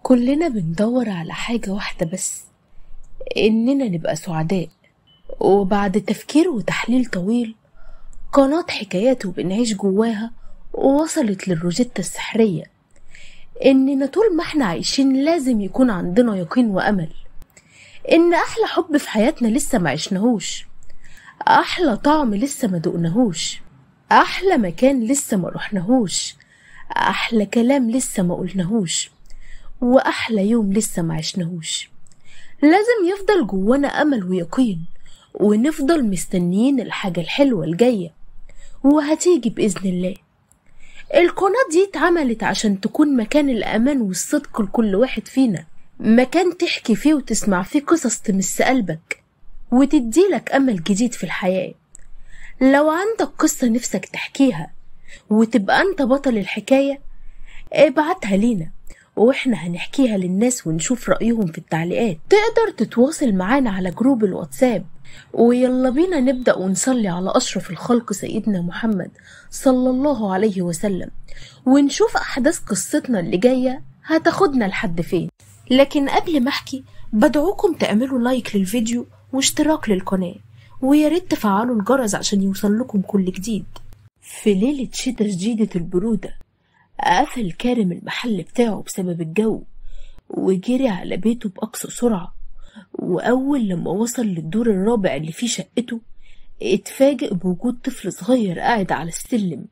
كلنا بندور على حاجة واحدة بس، إننا نبقى سعداء. وبعد تفكير وتحليل طويل، قناة حكايات وبنعيش جواها ووصلت للروجيتا السحرية، إننا طول ما احنا عايشين لازم يكون عندنا يقين وأمل إن أحلى حب في حياتنا لسه ما عشناهوش، أحلى طعم لسه ما دقناهوش، أحلى مكان لسه ما رحناهوش، أحلى كلام لسه ما قلناهوش، وأحلى يوم لسه ما عشناهوش. لازم يفضل جوانا أمل ويقين، ونفضل مستنيين الحاجة الحلوة الجاية، وهتيجي بإذن الله. القناة دي اتعملت عشان تكون مكان الأمان والصدق لكل واحد فينا، مكان تحكي فيه وتسمع فيه قصص تمس قلبك وتديلك أمل جديد في الحياة. لو عندك قصة نفسك تحكيها وتبقى أنت بطل الحكاية، ابعتها لينا وإحنا هنحكيها للناس ونشوف رأيهم في التعليقات. تقدر تتواصل معانا على جروب الواتساب. ويلا بينا نبدأ ونصلي على أشرف الخلق سيدنا محمد صلى الله عليه وسلم، ونشوف أحداث قصتنا اللي جاية هتاخدنا لحد فين. لكن قبل ما أحكي، بدعوكم تعملوا لايك للفيديو واشتراك للقناة، وياريت تفعلوا الجرس عشان يوصل لكم كل جديد. في ليلة شتا شديدة البرودة، قفل كارم المحل بتاعه بسبب الجو، وجري على بيته بأقصى سرعة. وأول لما وصل للدور الرابع اللي فيه شقته، اتفاجئ بوجود طفل صغير قاعد على السلم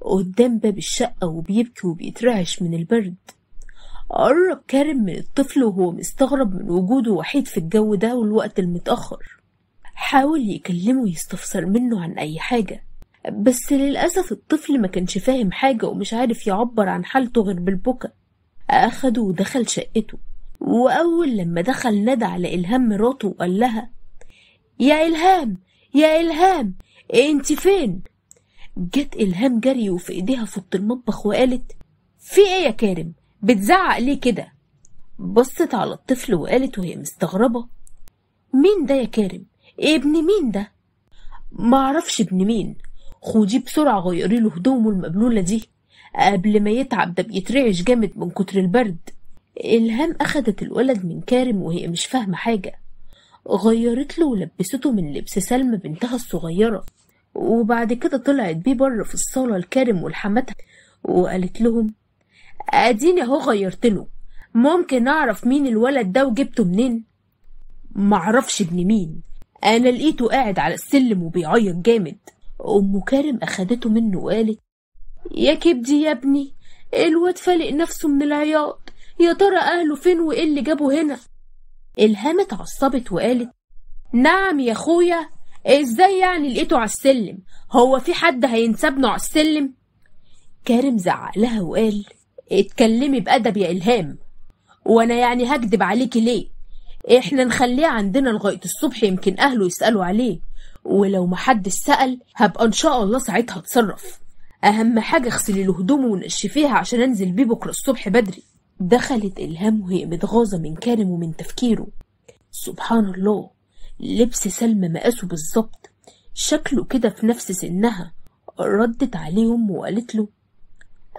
قدام باب الشقة وبيبكي وبيترعش من البرد. قرب كارم من الطفل وهو مستغرب من وجوده وحيد في الجو ده والوقت المتأخر. حاول يكلمه ويستفسر منه عن أي حاجة، بس للأسف الطفل ما كانش فاهم حاجة ومش عارف يعبر عن حالته غير بالبكا. أخده ودخل شقته، وأول لما دخل نادى على إلهام مراته وقال لها: يا إلهام، يا إلهام، انت فين؟ جت إلهام جري وفي إيديها فوط المطبخ وقالت: في إيه يا كارم؟ بتزعق ليه كده؟ بصت على الطفل وقالت وهي مستغربة: مين ده يا كارم؟ ابن مين ده؟ معرفش ابن مين، خديه بسرعة غيري له هدومه المبلولة دي قبل ما يتعب، ده بيترعش جامد من كتر البرد. إلهام أخدت الولد من كارم وهي مش فاهمة حاجة، غيرت له ولبسته من لبس سلمى بنتها الصغيرة، وبعد كده طلعت بيه بره في الصالة لكارم ولحماتها وقالت لهم: أديني أهو غيرت له، ممكن أعرف مين الولد ده وجبته منين؟ معرفش ابن مين، أنا لقيته قاعد على السلم وبيعيط جامد. أم كارم أخدته منه وقالت: يا كبدي يا ابني، الواد فالق نفسه من العياط، يا ترى أهله فين وإيه اللي جابه هنا؟ إلهام اتعصبت وقالت: نعم يا أخويا، إزاي يعني لقيته على السلم؟ هو في حد هينسبنه على السلم؟ كارم زعق لها وقال: اتكلمي بأدب يا إلهام، وأنا يعني هكدب عليكي ليه؟ إحنا نخليه عندنا لغاية الصبح، يمكن أهله يسألوا عليه، ولو محدش سأل هبقى إن شاء الله ساعتها اتصرف. أهم حاجة اغسلي له هدومه ونشفيها عشان أنزل بيه بكرة الصبح بدري. دخلت إلهام وهي متغاظة من كارم ومن تفكيره. سبحان الله، لبس سلمى مقاسه بالظبط، شكله كده في نفس سنها. ردت عليه أمه وقالت له: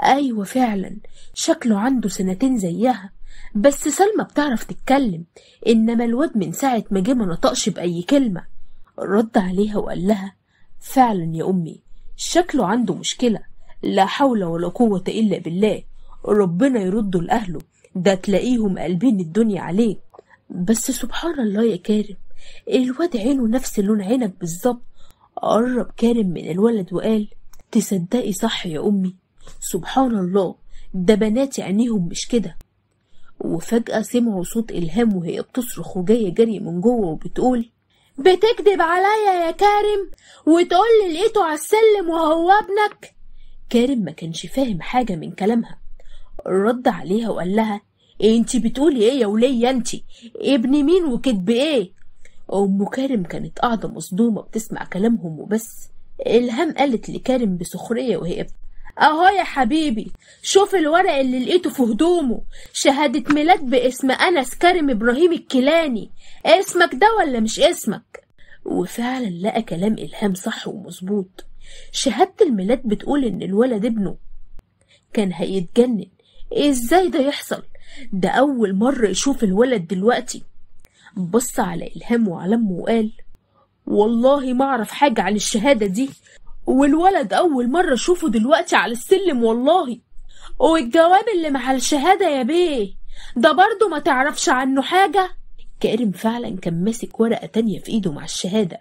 أيوة فعلا شكله عنده سنتين زيها، بس سلمى بتعرف تتكلم، إنما الواد من ساعة ما جه ما نطقش بأي كلمة. رد عليها وقال لها: فعلا يا أمي شكله عنده مشكلة، لا حول ولا قوة إلا بالله، ربنا يرده لأهله، ده تلاقيهم قلبين الدنيا عليه. بس سبحان الله يا كارم، الواد عينه نفس لون عينك بالظبط. قرب كارم من الولد وقال: تصدقي صح يا أمي، سبحان الله، ده بناتي عينيهم مش كده. وفجأة سمعوا صوت إلهام وهي بتصرخ وجاية جري من جوه وبتقول: بتكدب عليا يا كارم وتقول لي لقيته على السلم وهو ابنك؟ كارم ما كانش فاهم حاجة من كلامها. رد عليها وقال لها: انتي بتقولي ايه يا ولية؟ انتي ابن مين وكدب ايه؟ ام كارم كانت قاعدة مصدومة بتسمع كلامهم وبس. إلهام قالت لكارم بسخرية وهي اهو يا حبيبي، شوف الورق اللي لقيته في هدومه، شهادة ميلاد باسم أنس كارم إبراهيم الكيلاني، اسمك ده ولا مش اسمك؟ وفعلا لقى كلام إلهام صح ومظبوط، شهادة الميلاد بتقول إن الولد ابنه. كان هيتجنن، ازاي ده يحصل؟ ده أول مرة يشوف الولد دلوقتي. بص على إلهام وعلى أمه وقال والله ما أعرف حاجة عن الشهادة دي، والولد أول مرة أشوفه دلوقتي على السلم والله، والجواب اللي مع الشهادة يا بيه ده برضه ما تعرفش عنه حاجة. كارم فعلا كان ماسك ورقة تانية في إيده مع الشهادة،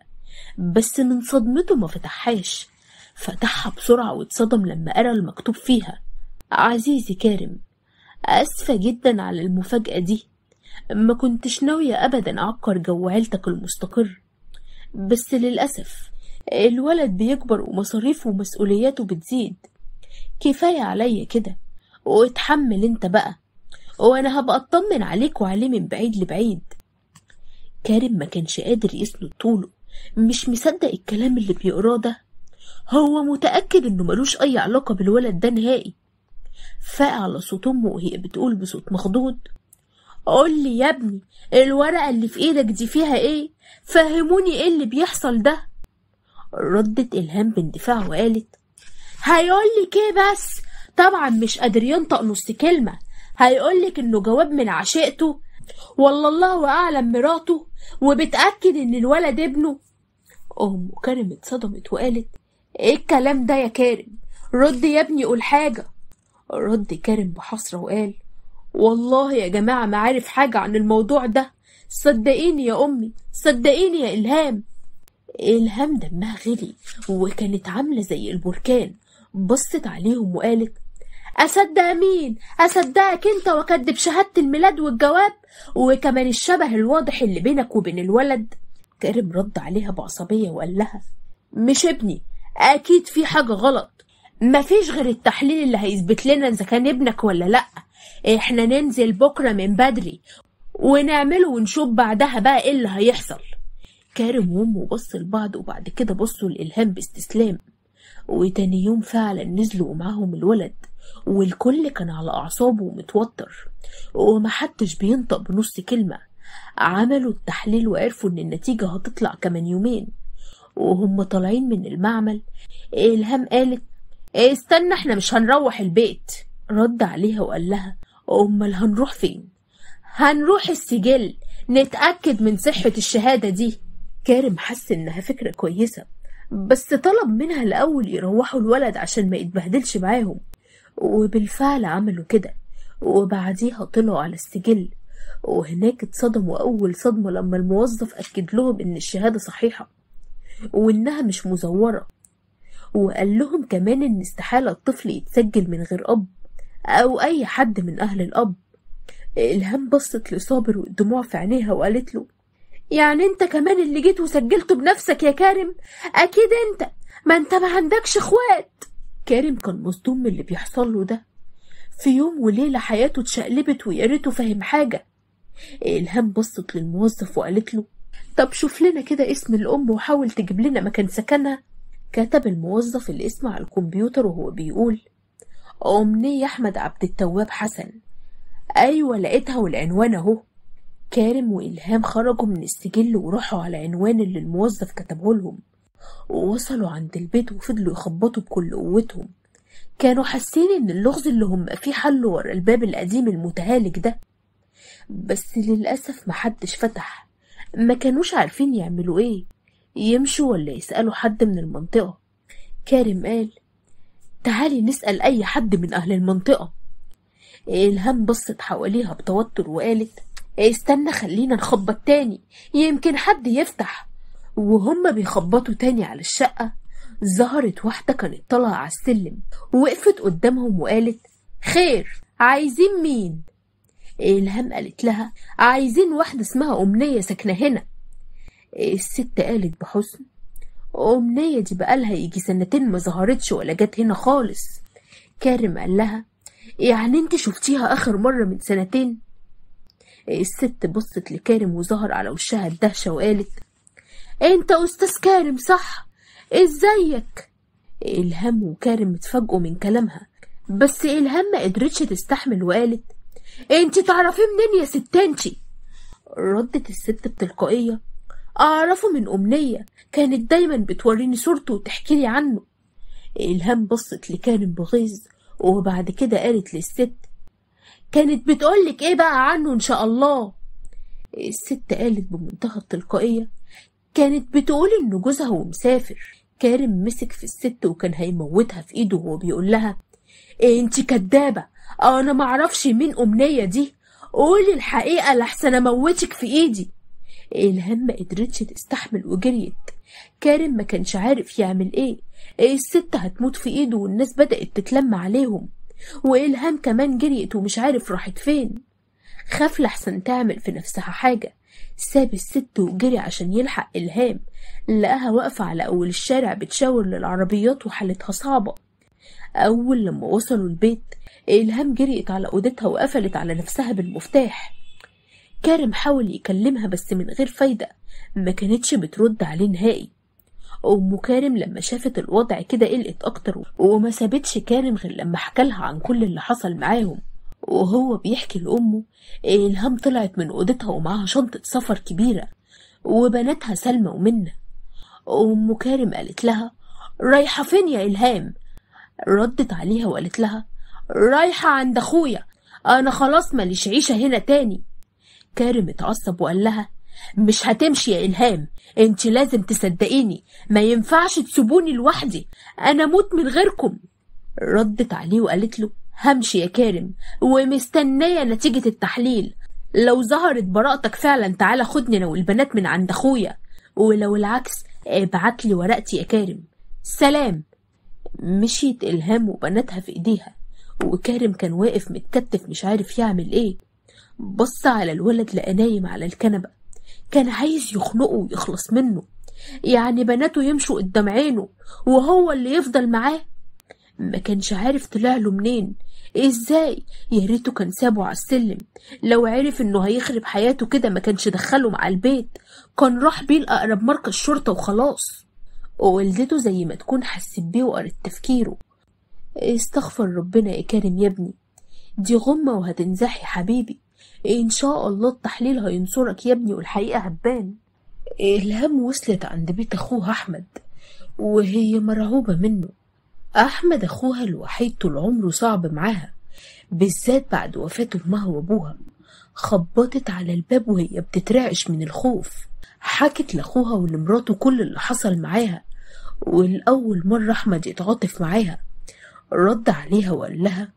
بس من صدمته ما فتحهاش. فتحها بسرعة واتصدم لما قرأ المكتوب فيها: عزيزي كارم، أسفة جدا على المفاجأة دي، ما كنتش ناوية أبدا أعكر جو عيلتك المستقر، بس للأسف الولد بيكبر ومصاريفه ومسؤولياته بتزيد، كفاية عليا كده، واتحمل انت بقى، وانا هبقى اطمن عليك وعليه من بعيد لبعيد. كارم ما كانش قادر يسند طوله، مش مصدق الكلام اللي بيقراه ده، هو متأكد انه ملوش اي علاقة بالولد ده نهائي. فاق على صوت امه وهي بتقول بصوت مخضوض: قول لي يا ابني الورقة اللي في ايدك دي فيها ايه؟ فهموني ايه اللي بيحصل ده؟ ردت إلهام باندفاع وقالت: هيقولك ايه بس، طبعا مش قادر ينطق نص كلمة، هيقولك انه جواب من عشيقته والله الله اعلم مراته، وبتأكد ان الولد ابنه. ام كارم اتصدمت وقالت: ايه الكلام ده يا كارم؟ رد يا ابني قول حاجة. رد كارم بحسرة وقال: والله يا جماعة ما عارف حاجة عن الموضوع ده، صدقيني يا أمي، صدقيني يا إلهام. إلهام دمها غلي وكانت عاملة زي البركان، بصت عليهم وقالت: أصدق مين؟ أصدقك أنت وأكدب شهادة الميلاد والجواب وكمان الشبه الواضح اللي بينك وبين الولد؟ كارم رد عليها بعصبية وقال لها: مش ابني، أكيد في حاجة غلط، مفيش غير التحليل اللي هيثبت لنا إذا كان ابنك ولا لأ، إحنا ننزل بكرة من بدري ونعمله ونشوف بعدها بقى إيه اللي هيحصل. كارم وأمه بصوا لبعض وبعد كده بصوا لإلهام باستسلام. وتاني يوم فعلا نزلوا ومعاهم الولد، والكل كان على أعصابه ومتوتر ومحدش بينطق بنص كلمة. عملوا التحليل وعرفوا إن النتيجة هتطلع كمان يومين. وهم طالعين من المعمل إلهام قالت: استنى احنا مش هنروح البيت. رد عليها وقال لها: امال هنروح فين؟ هنروح السجل نتأكد من صحة الشهادة دي. كارم حس انها فكرة كويسة، بس طلب منها الأول يروحوا الولد عشان ما يتبهدلش معاهم، وبالفعل عملوا كده. وبعديها طلعوا على السجل، وهناك اتصدموا أول صدمة لما الموظف أكد لهم إن الشهادة صحيحة وإنها مش مزورة، وقال لهم كمان إن استحالة الطفل يتسجل من غير أب أو أي حد من أهل الأب. إلهام بصت لصابر والدموع في عينيها وقالت له: يعني أنت كمان اللي جيت وسجلته بنفسك يا كارم؟ أكيد أنت، ما أنت ما عندكش إخوات. كارم كان مصدوم من اللي بيحصل له ده، في يوم وليلة حياته اتشقلبت ويا ريته فاهم حاجة. إلهام بصت للموظف وقالت له: طب شوف لنا كده اسم الأم وحاول تجيب لنا مكان سكنها. كتب الموظف الاسم على الكمبيوتر وهو بيقول: أمنية أحمد عبد التواب حسن. أيوة لقيتها والعنوان أهو. كارم وإلهام خرجوا من السجل وراحوا على عنوان اللي الموظف كتبه لهم، ووصلوا عند البيت وفضلوا يخبطوا بكل قوتهم. كانوا حاسين إن اللغز اللي هم فيه حل ورا الباب القديم المتهالك ده، بس للأسف محدش فتح. ما كانوش عارفين يعملوا إيه، يمشوا ولا يسألوا حد من المنطقة. كارم قال: تعالي نسأل أي حد من أهل المنطقة. إلهام بصت حواليها بتوتر وقالت: استنى خلينا نخبط تاني يمكن حد يفتح. وهم بيخبطوا تاني على الشقة ظهرت واحدة كانت طالعة على السلم، وقفت قدامهم وقالت: خير، عايزين مين؟ إلهام قالت لها: عايزين واحدة اسمها أمنية ساكنة هنا. الست قالت بحزن: أمنية دي بقالها يجي سنتين ما ظهرتش ولا جت هنا خالص. كارم قال لها: يعني انت شفتيها آخر مرة من سنتين؟ الست بصت لكارم وظهر على وشها الدهشة وقالت: انت أستاذ كارم صح؟ ازيك؟ إلهام وكارم اتفاجئوا من كلامها، بس إلهام ما قدرتش تستحمل وقالت: انت تعرفيه منين يا ست انتي؟ ردت الست بتلقائية: أعرفه من أمنية، كانت دايما بتوريني صورته وتحكي لي عنه. إلهام بصت لكارم بغيظ وبعد كده قالت للست: كانت بتقولك ايه بقى عنه ان شاء الله؟ الست قالت بمنتهى التلقائية كانت بتقول ان جوزها ومسافر. كارم مسك في الست وكان هيموتها في ايده وهو بيقول لها إيه انت كدابة، انا معرفش مين امنية دي، قولي الحقيقة لحسن اموتك في ايدي. إلهام ما قدرتش تستحمل وجريت. كارم ما كانش عارف يعمل ايه، الست هتموت في ايده والناس بدأت تتلم عليهم، وإلهام كمان جريت ومش عارف راحت فين. خاف لحسن تعمل في نفسها حاجة، ساب الست وجري عشان يلحق إلهام. لقاها واقفة على أول الشارع بتشاور للعربيات وحالتها صعبة. أول لما وصلوا البيت إلهام جريت على أوضتها وقفلت على نفسها بالمفتاح. كارم حاول يكلمها بس من غير فايدة، ما كانتش بترد عليه نهائي. أم كارم لما شافت الوضع كده قلقت أكتر وما سابتش كارم غير لما حكالها عن كل اللي حصل معاهم. وهو بيحكي لأمه إلهام طلعت من أوضتها ومعاها شنطة سفر كبيرة وبناتها سلمى ومنى. أم كارم قالت لها رايحة فين يا إلهام؟ ردت عليها وقالت لها رايحة عند أخويا، أنا خلاص ماليش عيشة هنا تاني. كارم اتعصب وقال لها مش هتمشي يا إلهام، انت لازم تصدقيني، ما ينفعش تسيبوني لوحدي، أنا موت من غيركم. ردت عليه وقالت له همشي يا كارم ومستنية نتيجة التحليل، لو ظهرت براءتك فعلا تعالى خدني أنا والبنات من عند أخويا، ولو العكس ابعتلي ورقتي يا كارم، سلام. مشيت إلهام وبناتها في إيديها، وكارم كان واقف متكتف مش عارف يعمل إيه. بص على الولد لقى نايم على الكنبة، كان عايز يخنقه ويخلص منه، يعني بناته يمشوا قدام عينه وهو اللي يفضل معاه. ما كانش عارف طلع له منين ازاي، يا ريته كان سابه على السلم، لو عرف انه هيخرب حياته كده ما كانش دخله مع البيت، كان راح بيه لأقرب مركز شرطة وخلاص. ووالدته زي ما تكون حست بيه وقرت تفكيره. استغفر ربنا يا كارم يا ابني، دي غمة وهتنزحي حبيبي، ان شاء الله التحليل هينصرك يا ابني والحقيقة هتبان. إلهام وصلت عند بيت اخوها احمد وهي مرعوبة منه. احمد اخوها الوحيد طول عمره صعب معاها، بالذات بعد وفاة امها وابوها. خبطت على الباب وهي بتترعش من الخوف. حكت لاخوها ولمراته كل اللي حصل معاها، والأول مرة احمد يتعاطف معاها. رد عليها وقال لها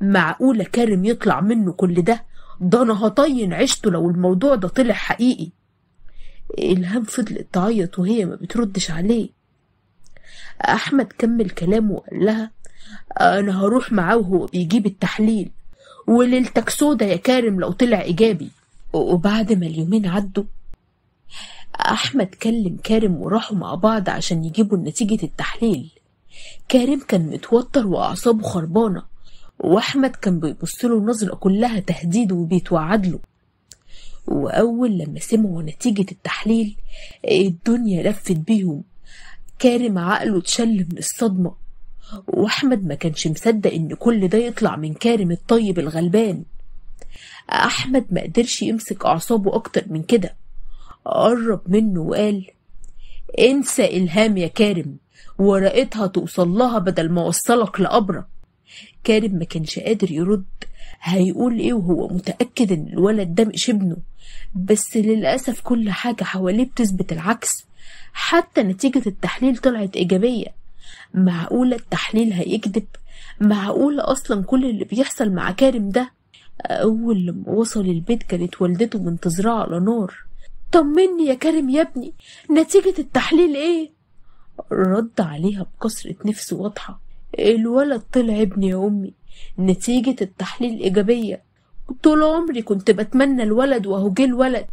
معقولة كارم يطلع منه كل ده؟ ده انا هطين عشته لو الموضوع ده طلع حقيقي. إلهام فضلت تعيط وهي ما بتردش عليه. أحمد كمل كلامه وقال لها أنا هروح معاه وهو بيجيب التحليل، وليلتك سودا يا كارم لو طلع إيجابي. وبعد ما اليومين عدوا أحمد كلم كارم وراحوا مع بعض عشان يجيبوا نتيجة التحليل. كارم كان متوتر وأعصابه خربانة، وأحمد كان بيبص له نظرة كلها تهديد وبيتوعد له. وأول لما سمعوا نتيجة التحليل الدنيا لفت بيهم. كارم عقله اتشل من الصدمة، وأحمد ما كانش مصدق إن كل ده يطلع من كارم الطيب الغلبان. أحمد ما قدرش يمسك أعصابه أكتر من كده، قرب منه وقال انسى إلهام يا كارم، ورقتها توصل لها بدل ما وصلك لقبرك. كارم ما كانش قادر يرد، هيقول ايه وهو متأكد ان الولد ده مش ابنه؟ بس للأسف كل حاجة حواليه بتثبت العكس، حتى نتيجة التحليل طلعت إيجابية. معقولة التحليل هيكذب؟ معقولة أصلا كل اللي بيحصل مع كارم ده؟ أول لما وصل البيت كانت والدته منتظراه على نار. طمني يا كارم يا ابني، نتيجة التحليل ايه؟ رد عليها بكسرة نفس واضحة، الولد طلع ابني يا أمي، نتيجة التحليل إيجابية، طول عمري كنت بتمنى الولد وهو جه الولد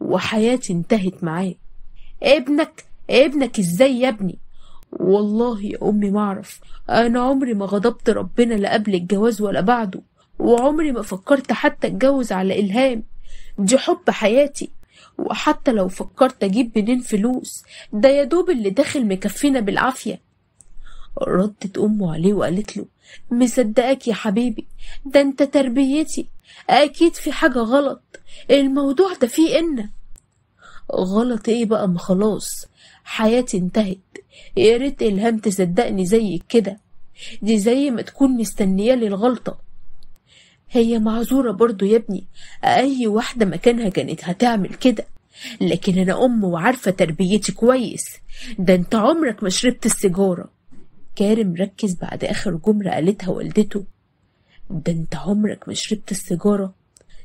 وحياتي انتهت معاه. ابنك؟ ابنك ازاي يا ابني؟ والله يا أمي معرف، أنا عمري ما غضبت ربنا لا قبل الجواز ولا بعده، وعمري ما فكرت حتى اتجوز على إلهام، دي حب حياتي، وحتى لو فكرت أجيب منين فلوس، ده يا دوب اللي داخل مكفينا بالعافية. ردت أمه عليه وقالت له مصدقك يا حبيبي، ده انت تربيتي، أكيد في حاجة غلط، الموضوع ده فيه إن غلط ايه بقى؟ ما خلاص حياتي انتهت، يا ريت إلهام تصدقني زيك كده، دي زي ما تكون مستنية لي الغلطة. هي معذورة برضو يا ابني، أي واحدة مكانها كانت هتعمل كده، لكن أنا أم وعارفة تربيتي كويس، ده أنت عمرك ما شربت السيجارة. كارم ركز بعد آخر جملة قالتها والدته، ده أنت عمرك ما شربت السيجارة.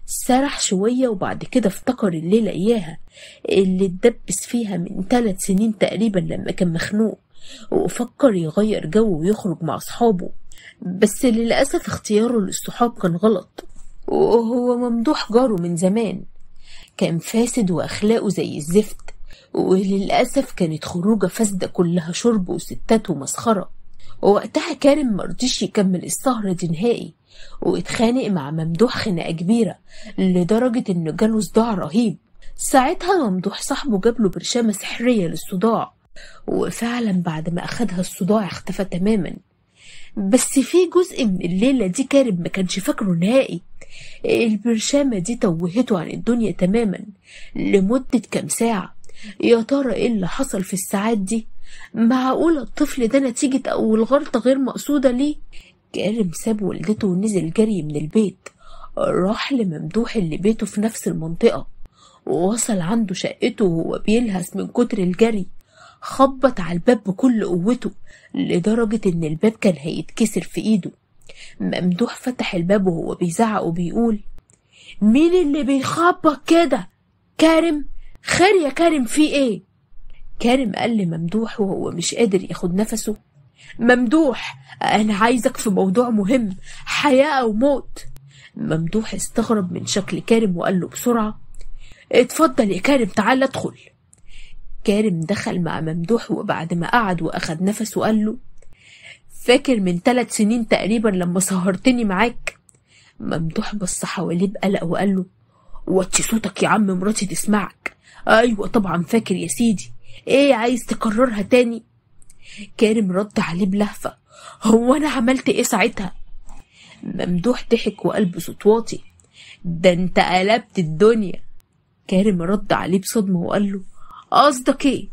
سرح شوية وبعد كده افتكر الليلة إياها اللي اتدبس فيها من 3 سنين تقريبا لما كان مخنوق، وفكر يغير جو ويخرج مع أصحابه، بس للأسف اختياره للصحاب كان غلط، وهو ممدوح جاره من زمان، كان فاسد وأخلاقه زي الزفت، وللأسف كانت خروجه فاسدة كلها شرب وستات ومسخرة. ووقتها كارم مرضيش يكمل السهرة دي نهائي، واتخانق مع ممدوح خناقة كبيرة لدرجة انه جاله صداع رهيب. ساعتها ممدوح صاحبه جابله برشامة سحرية للصداع، وفعلا بعد ما أخدها الصداع اختفى تماما. بس في جزء من الليلة دي كارم ما كانش فاكره نهائي، البرشامة دي توهته عن الدنيا تماما لمدة كام ساعة. يا ترى ايه اللي حصل في الساعات دي؟ معقولة الطفل ده نتيجة أول غلطة غير مقصودة ليه؟ كارم ساب والدته ونزل جري من البيت، راح لممدوح اللي بيته في نفس المنطقة، ووصل عنده شقته وهو بيلهث من كتر الجري. خبط على الباب بكل قوته لدرجة إن الباب كان هيتكسر في إيده. ممدوح فتح الباب وهو بيزعق وبيقول مين اللي بيخبط كده؟ كارم؟ خير يا كارم، في إيه؟ كارم قال لممدوح وهو مش قادر ياخد نفسه، ممدوح أنا عايزك في موضوع مهم، حياة أو موت. ممدوح استغرب من شكل كارم وقال له بسرعة اتفضل يا كارم تعال ادخل. كارم دخل مع ممدوح، وبعد ما قعد وأخد نفسه قال له فاكر من 3 سنين تقريبا لما سهرتني معاك؟ ممدوح بص حواليه بقلق وقال له وطي صوتك يا عم مراتي تسمعك. أيوة طبعا فاكر يا سيدي، ايه عايز تكررها تاني؟ كارم رد عليه بلهفة هو أنا عملت ايه ساعتها؟ ممدوح ضحك وقال بصوت واطي ده انت قلبت الدنيا. كارم رد عليه بصدمة وقال له قصدك ايه؟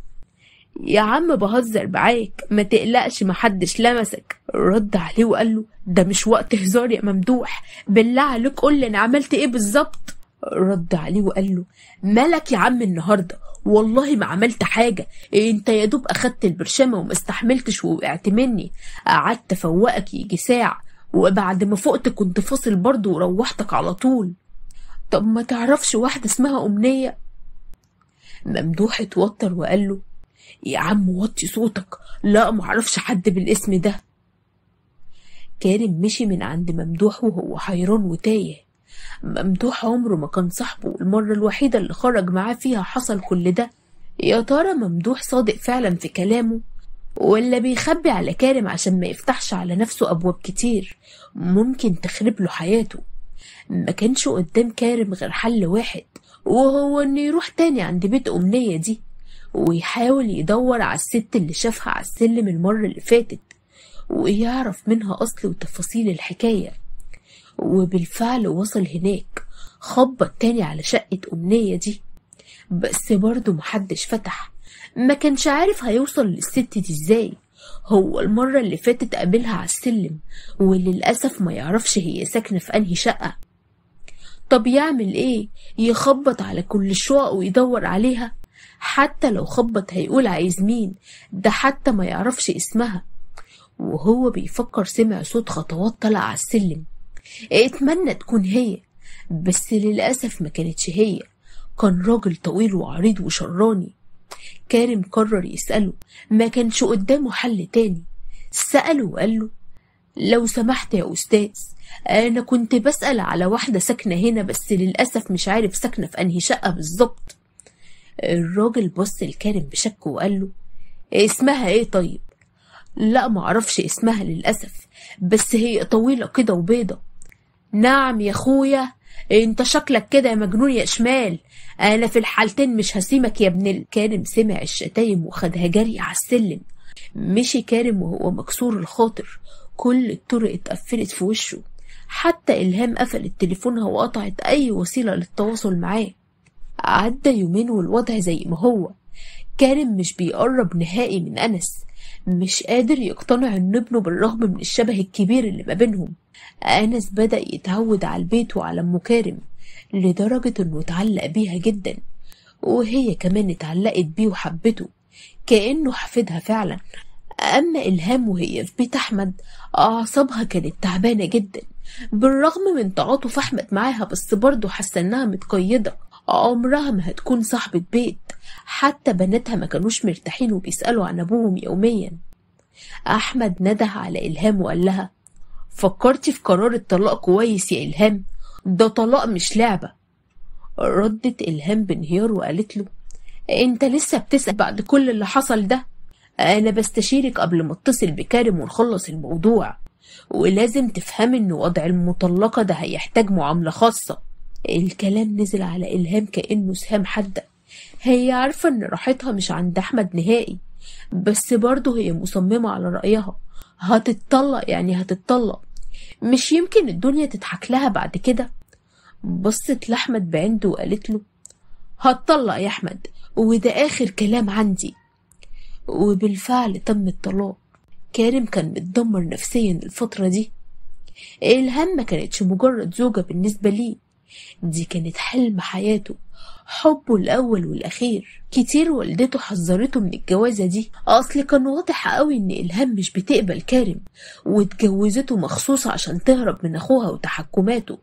يا عم بهزر معاك ما تقلقش محدش لمسك. رد عليه وقال له ده مش وقت هزار يا ممدوح، بالله عليك قول لي انا عملت ايه بالظبط. رد عليه وقال له مالك يا عم النهارده؟ والله ما عملت حاجه، انت يا دوب اخدت البرشامه وما استحملتش ووقعت مني، قعدت افوقك يجي ساعه، وبعد ما فقت كنت فاصل برضه وروحتك على طول. طب ما تعرفش واحده اسمها امنيه؟ ممدوح اتوتر وقال له يا عم وطي صوتك، لا معرفش حد بالاسم ده. كارم مشي من عند ممدوح وهو حيران وتايه. ممدوح عمره ما كان صاحبه، والمرة الوحيدة اللي خرج معاه فيها حصل كل ده. يا ترى ممدوح صادق فعلا في كلامه ولا بيخبي على كارم عشان ما يفتحش على نفسه أبواب كتير ممكن تخرب له حياته؟ ما كانش قدام كارم غير حل واحد، وهو انه يروح تاني عند بيت أمنية دي ويحاول يدور على الست اللي شافها على السلم المرة اللي فاتت ويعرف منها أصل وتفاصيل الحكاية. وبالفعل وصل هناك، خبط تاني على شقة أمنية دي، بس برضه محدش فتح. ما كانش عارف هيوصل للست دي ازاي، هو المرة اللي فاتت قابلها على السلم وللأسف ما يعرفش هي ساكنة في أنهي شقة. طب يعمل ايه؟ يخبط على كل الشقق ويدور عليها؟ حتى لو خبط هيقول عايز مين، ده حتى ما يعرفش اسمها. وهو بيفكر سمع صوت خطوات طلع على السلم، اتمنى تكون هي، بس للأسف ما كانتش هي، كان راجل طويل وعريض وشراني. كارم قرر يسأله، ما كانش قدامه حل تاني. سأله وقال له لو سمحت يا أستاذ، أنا كنت بسأل على واحدة ساكنة هنا بس للأسف مش عارف ساكنة في أنهي شقة بالظبط. الراجل بص لكارم بشك وقال له اسمها ايه طيب؟ لا معرفش اسمها للأسف، بس هي طويلة كده وبيضة. نعم يا اخويا، انت شكلك كده يا مجنون يا شمال، انا في الحالتين مش هسيبك يا ابن. كارم سمع الشتايم وخدها جري على السلم. مشي كارم وهو مكسور الخاطر، كل الطرق اتقفلت في وشه، حتى إلهام قفلت تليفونها وقطعت اي وسيلة للتواصل معاه. عدى يومين والوضع زي ما هو، كارم مش بيقرب نهائي من أنس، مش قادر يقتنع إن ابنه بالرغم من الشبه الكبير اللي ما بينهم. أنس بدأ يتعود على البيت وعلى أم كارم لدرجة إنه اتعلق بيها جدا، وهي كمان اتعلقت بيه وحبته كأنه حفيدها فعلا. أما إلهام وهي في بيت أحمد أعصابها كانت تعبانة جدا، بالرغم من تعاطف أحمد معاها، بس برضه حاسة إنها متقيدة، عمرها ما هتكون صاحبة بيت. حتى بناتها ما كانوش مرتاحين وبيسألوا عن أبوهم يوميا. أحمد نده على إلهام وقال لها فكرتي في قرار الطلاق كويس يا إلهام؟ ده طلاق مش لعبة. ردت إلهام بانهيار وقالت له انت لسه بتسأل بعد كل اللي حصل ده؟ انا بستشيرك قبل ما اتصل بكارم ونخلص الموضوع، ولازم تفهم ان وضع المطلقة ده هيحتاج معاملة خاصة. الكلام نزل على إلهام كأنه سهام حادة. هي عارفة ان راحتها مش عند أحمد نهائي، بس برضه هي مصممة على رأيها، هتتطلق يعني هتتطلق، مش يمكن الدنيا تضحك لها بعد كده. بصت لأحمد بعنده وقالت له هتطلق يا أحمد، وده آخر كلام عندي. وبالفعل تم الطلاق. كارم كان متدمر نفسيا الفترة دي. إلهام ما كانتش مجرد زوجة بالنسبة ليه، دي كانت حلم حياته، حبه الأول والأخير. كتير والدته حذرته من الجوازة دي، أصل كان واضح قوي إن إلهام مش بتقبل كارم، واتجوزته مخصوص عشان تهرب من أخوها وتحكماته.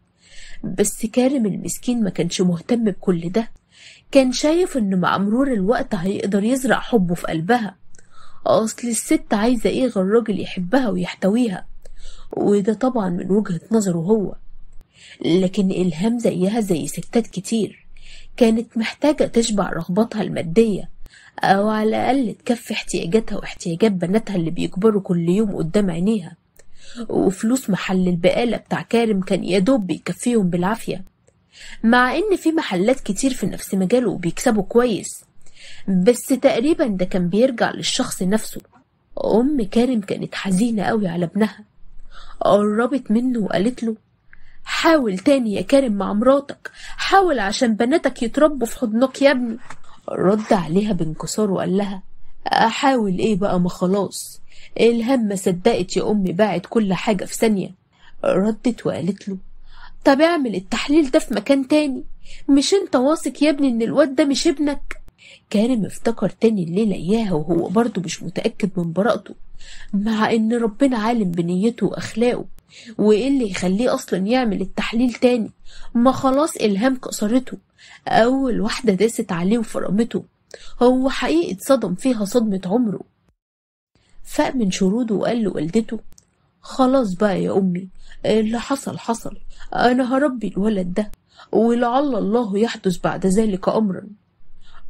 بس كارم المسكين ما كانش مهتم بكل ده، كان شايف إنه مع مرور الوقت هيقدر يزرع حبه في قلبها. أصل الست عايزة إيه غير راجل يحبها ويحتويها، وده طبعا من وجهة نظره هو. لكن إلهام زيها زي ستات كتير كانت محتاجة تشبع رغباتها المادية، أو على الأقل تكفي احتياجاتها واحتياجات بناتها اللي بيكبروا كل يوم قدام عينيها. وفلوس محل البقالة بتاع كارم كان يدوب بيكفيهم بالعافية، مع إن في محلات كتير في نفس مجاله وبيكسبوا كويس، بس تقريبا ده كان بيرجع للشخص نفسه. أم كارم كانت حزينة قوي على ابنها، قربت منه وقالت له حاول تاني يا كارم مع مراتك، حاول عشان بناتك يتربوا في حضنك يا ابني. رد عليها بانكسار وقال لها احاول ايه بقى، ما خلاص إلهام ما صدقت يا امي، باعت كل حاجة في ثانية. ردت وقالت له طب اعمل التحليل ده في مكان تاني، مش انت واثق يا ابني ان الواد ده مش ابنك؟ كارم افتكر تاني الليلة اياها وهو برضه مش متأكد من براءته، مع ان ربنا عالم بنيته واخلاقه، وايه اللي يخليه اصلا يعمل التحليل تاني؟ ما خلاص إلهام كسرته، اول واحدة داست عليه وفرمته، هو حقيقي اتصدم فيها صدمة عمره. فاق من شروده وقال لوالدته خلاص بقى يا امي، اللي حصل حصل، انا هربي الولد ده ولعل الله يحدث بعد ذلك امرا.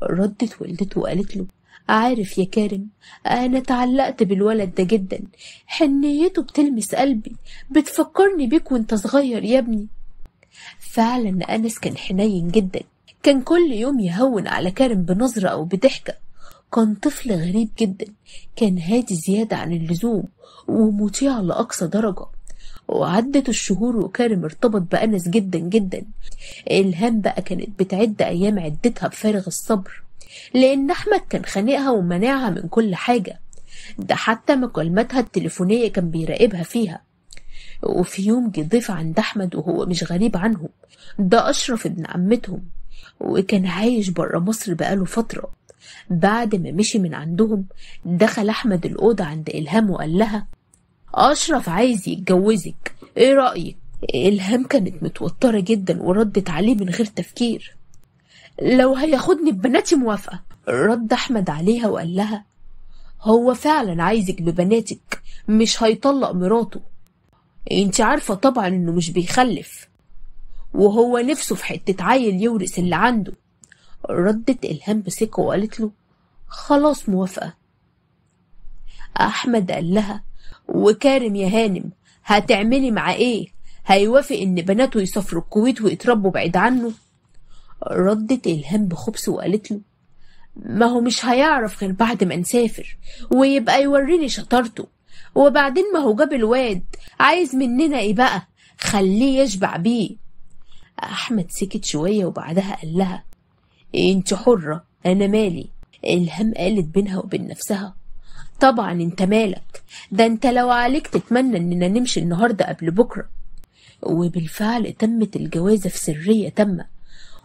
ردت والدته وقالت له عارف يا كارم، انا تعلقت بالولد ده جدا، حنيته بتلمس قلبي، بتفكرني بيك وانت صغير يا ابني. فعلا انس كان حنين جدا، كان كل يوم يهون على كارم بنظرة او بضحكة. كان طفل غريب جدا، كان هادي زيادة عن اللزوم ومطيع لأقصى درجة. وعدت الشهور وكارم ارتبط بأنس جدا جدا. إلهام بقى كانت بتعد أيام عدتها بفارغ الصبر، لأن أحمد كان خانقها ومنعها من كل حاجة، ده حتى مكالماتها التليفونية كان بيراقبها فيها. وفي يوم جه ضيف عند أحمد وهو مش غريب عنهم، ده أشرف ابن عمتهم، وكان عايش برا مصر بقاله فترة. بعد ما مشي من عندهم دخل أحمد الأوضة عند إلهام وقال لها أشرف عايز يتجوزك، إيه رأيك؟ إلهام كانت متوترة جدا وردت عليه من غير تفكير، لو هياخدني ببناتي موافقة. رد أحمد عليها وقال لها هو فعلا عايزك ببناتك، مش هيطلق مراته، انت عارفة طبعا انه مش بيخلف، وهو نفسه في حتة عيل يورث اللي عنده. ردت إلهام بثقة وقالت له خلاص موافقة. أحمد قال لها وكارم يا هانم هتعملي مع ايه؟ هيوافق ان بناته يسافروا الكويت ويتربوا بعيد عنه؟ ردت إلهام بخبث وقالت له ما هو مش هيعرف غير بعد ما نسافر ويبقى يوريني شطارته، وبعدين ما هو جاب الواد، عايز مننا ايه بقى؟ خليه يشبع بيه. أحمد سكت شوية وبعدها قال لها انت حرة، انا مالي. إلهام قالت بينها وبين نفسها طبعا انت مالك، ده انت لو عليك تتمنى اننا نمشي النهاردة قبل بكرة. وبالفعل تمت الجوازة في سرية تامة،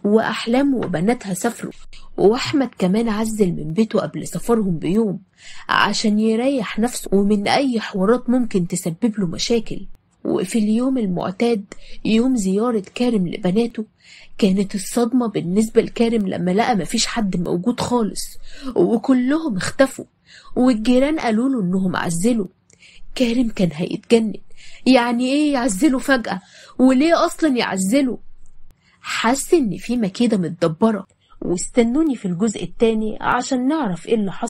وأحلام وبناتها سافروا، وأحمد كمان عزل من بيته قبل سفرهم بيوم عشان يريح نفسه ومن أي حوارات ممكن تسبب له مشاكل. وفي اليوم المعتاد يوم زيارة كارم لبناته، كانت الصدمة بالنسبة لكارم لما لقى مفيش حد موجود خالص وكلهم اختفوا، والجيران قالوا له انهم عزلوا. كارم كان هيتجنن، يعني ايه يعزلوا فجأة؟ وليه اصلا يعزلوا؟ حس ان في مكيدة متدبرة. واستنوني في الجزء التاني عشان نعرف ايه اللي حصل.